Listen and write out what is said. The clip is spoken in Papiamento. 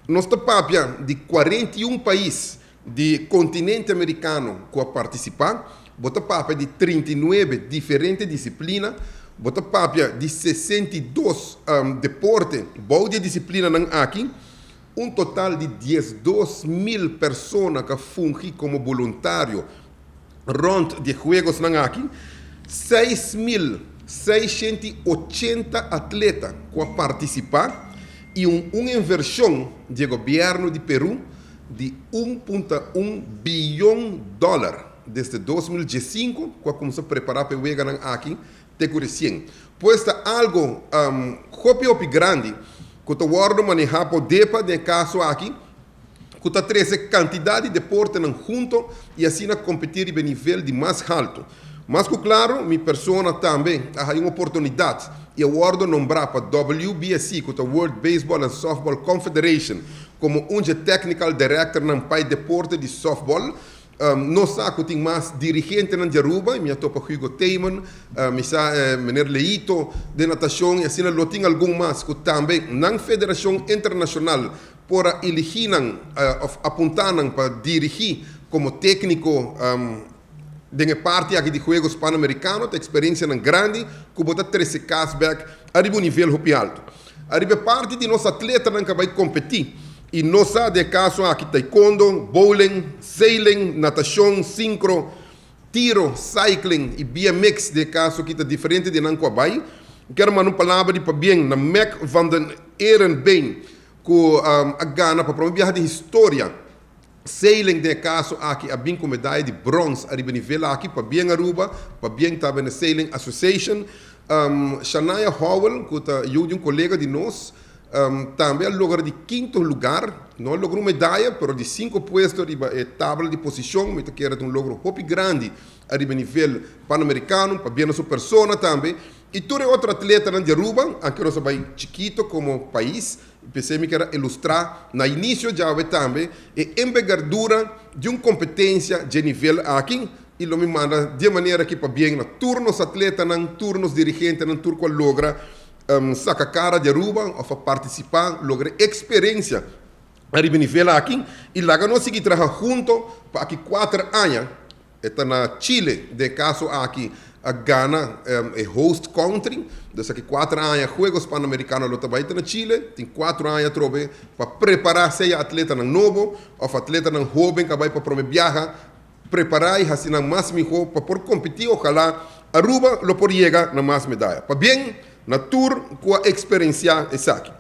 Nos ta papia di 41 pais di continente Americano cu a participa, bo ta papia di 39 diferente disciplina, bo ta papia di 62 deporte, bou di disciplina nan aki, un total di 12 mil persona cu a fungi como voluntario rond di juegos nan aki, 6.680 atleta cu a participa y un inversion di gobierno di Peru di 1.1 biyon dollar desde 2015 cu a cuminsa prepara pa e weganan aki te recien. Pues ta algo hopi hopi grandi cu ta wordo maneha pa DEPA den caso aki, cu ta trece cantidad di deporte hunto y asina competi na nivel di mas halto. Mas cu claro, mi persona tambe a un oportunidad y a wordo nombra pa WBSC, cu ta World Baseball and Softball Confederation, como un technical director na pa deporte di softball. Nos sa cu tin mas dirigente na Aruba, mi a topa Hugo Teyman, mi sa meneer Leito de natacion, y asina lo tin algun mas cu tambe na Federacion Internacional por a eligi nan, of apunta nan pa dirigi como tecnico den parti aki di Juegos Panamericano, e experiencia nan grandi, cu bo ta trece cas back, ariba un nivel hopi halto. Ariba parti di nos atleta nan cu bay competi, y nos sa den caso aki taekwondo, bowling, sailing, natacion, synchro, tiro, cycling y BMX, den caso aki ta diferente di nan cu a bay. Kier manda un palabra di pabien na Mac van den Ehrenbeen, cu a gana pa prome biaha di historia sailing, den caso aki a bin cu medaya di brons ariba nivel aki. Pabien Aruba, pabien tambe na Sailing Association. Shania Howell, cu ta di un colega di nos, tambe a logra di quinto lugar, no a logra medaya, pero di cinco puesto riba e tabla di posicion, mi kier un logro hopi grandi ariba nivel panamericano, pabien su persona tambe. Y tur otro atleta di Aruba, aunke nos bay chikito como pais, pesey mi kier ilustra na inicio ya tambe e envergadura di un competencia di nivel aki y lo mi manda di manera cu pabien na tur nos atleta, nan tur nos dirigente, nan tur cu logra saca cara di Aruba of participa, logra experiencia ariba nivel aki y laga nos sigui traha hunto pa aki 4 aña ta na Chile, den caso aki a gana e host country. Dus aki 4 aña Juegos Panamericanos lo bay na Chile. Tin 4 aña trobe pa prepara sea atleta nan nobo of atleta nan hoben cu bay pa prome biaha, prepara y asina mas miho pa por competi. Ohala Aruba lo por yega na mas medaya. Pabien na tur cu a experiencia esaki.